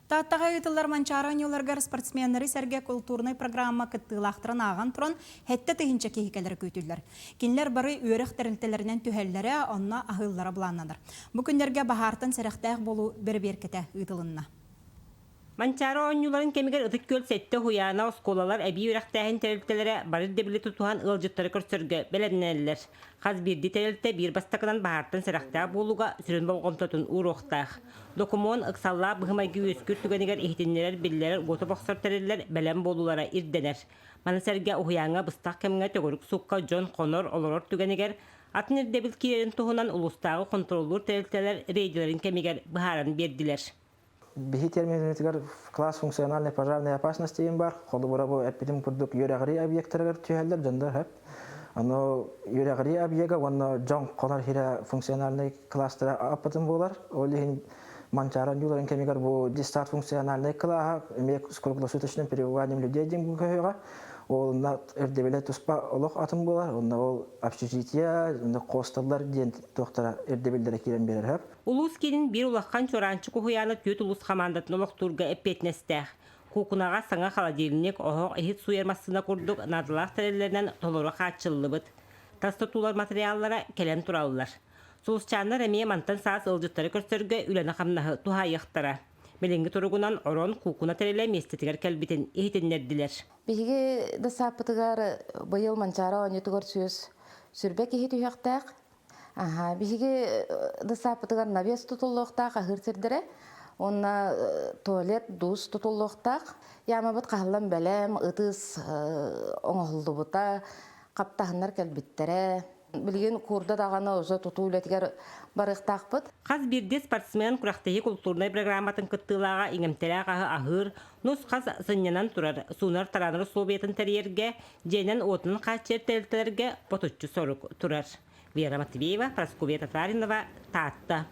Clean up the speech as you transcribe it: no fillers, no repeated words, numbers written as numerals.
Тааттаҕа ыытыллар Манчаары оонньууларыгар спортсменнары сэргэ култуурунай программа кыттыылаахтарын ааҕан туран, 7000 киһи кэлэрэ күүтүллэр. Кинилэр бары үөрэх тэрилтэлэринэн түһэллэрэ, онно аһыыллара былааннанар. Бу күннэргэ баһаартан сэрэхтээх буолуу бэрэбиэркэтэ ыытылынна. Манчаары оонньууларын кэмигэр Ытык Күөл сэттэ уһуйаана, оскуолалар, эбии үөрэхтээһин тэрилтэлэрэ бары ирдэбили тутуһан ыалдьыттары көрсөргө бэлэмнэнэллэр. Хас биирдии тэрилтэ биир бастакынан баһаартан сэрэхтээх буолууга сүрүн болҕомтотун ууруохтаах. Докумуон ыксаллаах быһыы-майгы үөскүүр түгэнигэр иһитиннэрэр, биллэрэр, уоту бохсор тэриллэр бэлэм буолуулара ирдэнэр. Маны сэргэ уһуйааҥҥа быстах кэмҥэ төгүрүк суукка дьон хонор, олорор түгэнигэр атын ирдэбил киирэрин туһунан улуустааҕы хонтуруоллуур тэрилтэлэр рейдэлэрин кэмигэр быһааран биэрдилэр. Биһи терминитигэр класс функциональной пожарной опасности диэн бар. Холобура бу эппитим курдук үөрэҕирии объектарыгар түһэллэр дьоннор хөп. Ону үөрэҕирии объега уонна дьон хонор сирэ функциональнай класстара аппытын буолар. Ол иһин Манчаары оонньууларын кэмигэр бу детсад функциональнай кылааһа эмиэ с круглосуточным пребыванием людей диэн көһүөҕэ. Ол онно ирдэбилэ туспа олох атын буолар. Онно ол общежитие, онно хостеллар диэн туохтара ирдэбиллэрэ киирэн биэрэр хөп. Улуус киинин биир улахан чуораанчык уһуйаана түөрт улуус хамаандатын олохтуурга эппиэтинэстээх. Куукунаҕа саҥа холодильник, оһох, иһит сууйар массыына курдук наадалаах тэриллэринэн толору хааччыллыбыт. Тас тутуулар матырыйааллара кэлэн тураллар. Сулусчааннар эмиэ мантан саас ыалдьыттары көрсөргө үлэни-хамнаһы туһаайыахтара. Билиҥҥи туругунан орон куукуна тэрилэ миэстэтигэр кэлбитин иһитиннэрдилэр. Биһиги да сааппытыгар быйыл Манчаары оонньуутугар сүөс сүрбэ киһи түһүөхтээх. Аха, биһиги да сааппытыгар навес тутуллуохтаах аһыыр сирдэрэ уонна туалет, душ тутуллуохтаах. Яамабыт хаһыллан бэлэм, ытыс оҥоһуллубута, хаптаһыннар кэлбиттэрэ. Билигин куурда даҕаны уже тутуу үлэтигэр барыахтаахпыт. Хас биирдии спортсмен күрэхтэһии култуурунай программатын кыттыылааҕа иҥэмтэлээх аһы аһыыр, нус-хас сынньанан турар, суунар-тараанар условиятын тэрийэргэ, дьиэнэн-уотунан хааччыйар тэрилтэлэргэ ботуччу сорук турар. Вера Матвеева, Прасковья Татаринова, Таатта.